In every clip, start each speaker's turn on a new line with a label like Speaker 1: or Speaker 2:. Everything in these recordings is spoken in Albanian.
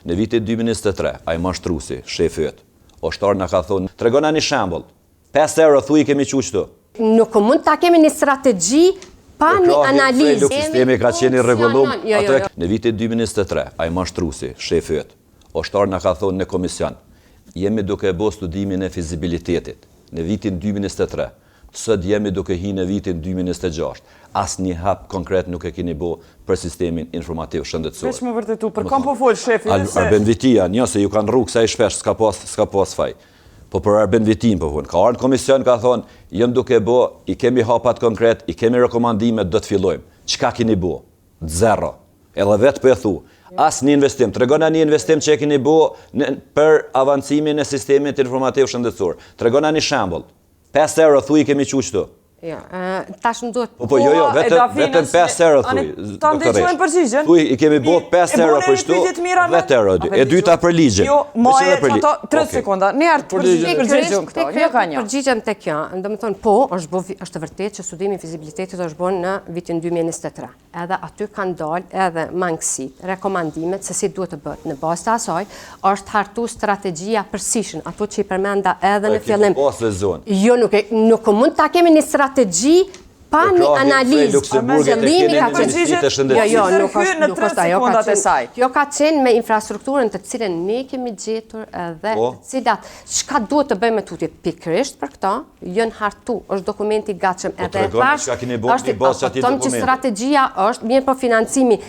Speaker 1: Në vitin 2023, ai mashtrusi, shefi yt, osht ardh na ka thonë, tregona një shembull. 5 euro thuj i kemi qu qëtu.
Speaker 2: Nuk mund ta kemi një strategji pa një analizë.
Speaker 1: Sistemi ka qenë i rregullum. Jo, jo, jo. Në vitin 2023, ai mashtrusi, shefi yt, osht ardh na ka thonë në komision, jemi duke e bo studimin e fizibilitetit. Në vitin 2023, sot jemi duke hi në vitin 2026. Asnjë hap konkret nuk e keni bo për sistemin informativ shëndetësor.
Speaker 3: Veç më vërtetu, për kam po fol shefi?
Speaker 1: Arben Vitia, një se ju kanë rrugë sa i shpesh, s'ka pas, s'ka pas faj. Po për Arben Vitin po fun. Ka ardhur në komision ka thonë, jem duke bo, i kemi hapat konkret, i kemi rekomandimet, do të fillojmë. Çka keni bo? Zero. Edhe vetë po e thu. As një investim. Tregona një investim që e keni bo në, për avancimin e sistemit informativ shëndetësor. Tregona një shembull. 5 euro thuj i kemi qu qëtu.
Speaker 2: Jo, tash më duhet...
Speaker 1: Po, po, jo, jo, vetëm, vetëm 5 euro thuj.
Speaker 3: Ta ndëgjojmë përgjigjen.
Speaker 1: Thuj, i kemi bo 5 euro për qëtu, 10 euro. E dyta për ligjin.
Speaker 3: Jo, ma e ato 3 sekonda. Një herë të përgjigjen këto, një ka një.
Speaker 2: Përgjigjem te kjo, do më thonë, po, është, bo, është e vërtet që studimi i fizibilitetit është bo në vitin 2023. Edhe aty kanë dalë edhe mangësit, rekomandimet se si duhet të bëhet. Në bazë të asaj, është hartu strategjia për sishin, ato që i përmenda edhe në fillim.
Speaker 1: Po, e zonë.
Speaker 2: Jo, nuk, e, nuk mund ta kemi një strategji pa një analizë.
Speaker 1: Qëllimi ka qenë.
Speaker 2: Jo, jo, nuk është, nuk është ajo ka qenë. Kjo ka qenë me infrastrukturën të cilën ne kemi gjetur edhe po. të cilat çka duhet të bëjmë tutje pikërisht për këto, janë hartu, është dokumenti i gatshëm
Speaker 1: po edhe thash, është
Speaker 2: po thom që strategjia është, mirë po financimi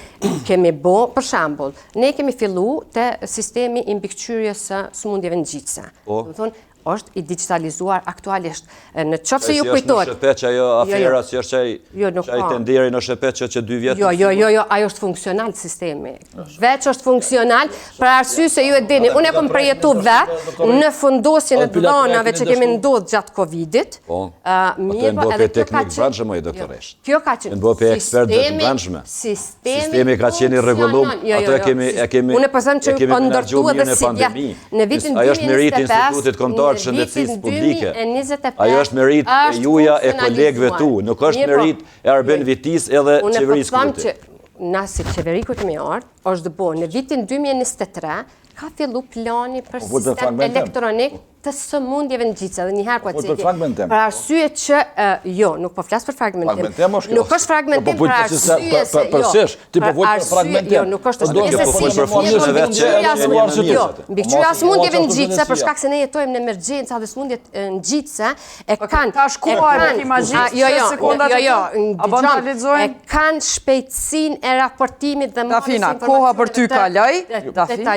Speaker 2: kemi bo, për shembull, ne kemi fillu te sistemi i mbikëqyrjes së sëmundjeve ngjitëse. Po. Do të thonë, është i digitalizuar aktualisht. Në qoftë se ju
Speaker 1: kujtohet. Si është në SHP që ajo jo, jo. afera, si është që jo, ai tenderi në SHP që që dy vjetë?
Speaker 2: Jo, jo, jo, jo, ajo është funksional sistemi. Veç është funksional, për arsye se ju e dini, unë e kom përjetu vetë në fundosjen e të dhënave që kemi ndodhë gjatë Covidit.
Speaker 1: Po, mirë, po, edhe kjo ka qenë... Brendshme, doktoresh.
Speaker 2: Jo, kjo ka qenë...
Speaker 1: Në bo për ekspertë të brendshme.
Speaker 2: Sistemi,
Speaker 1: sistemi ka qenë i rregullum, jo, ato e kemi, e kemi,
Speaker 2: unë po them që u ndërtu edhe si vjet. Në vitin 2025,
Speaker 1: ajo është meritë e Institutit Kombëtar të Shëndetësisë Publike. Ajo është meritë e juja e kolegëve tu, nuk është meritë e Arben Vitisë edhe
Speaker 2: po
Speaker 1: qeverisë Kurti.
Speaker 2: Na si qeveri kur kemi ardhë, është bo në vitin 2023, ka fillu plani për
Speaker 4: po,
Speaker 2: sistem elektronik të sëmundjeve ngjitëse, dhe njëherë po
Speaker 4: po,
Speaker 2: e ceki. Për arsye që, jo, nuk po flas për fragmentim.
Speaker 4: Fragmentim është kjo.
Speaker 2: Nuk është fragmentim për arsye se, jo.
Speaker 4: Ti po fol për fragmentim.
Speaker 2: Jo, nuk është është pjesë
Speaker 1: po fol për fushën e vet që
Speaker 2: jo, mbikëqyrja e sëmundjeve ngjitëse për shkak se ne jetojmë në emergjenca dhe sëmundjet ngjitëse e kanë
Speaker 3: ka shkuar me imagjin
Speaker 2: jo jo jo jo a bën ta lexojmë e kanë shpejtësinë e raportimit dhe
Speaker 3: marrjes së informacionit. Dafina, koha për ty kaloi.
Speaker 2: Dafina.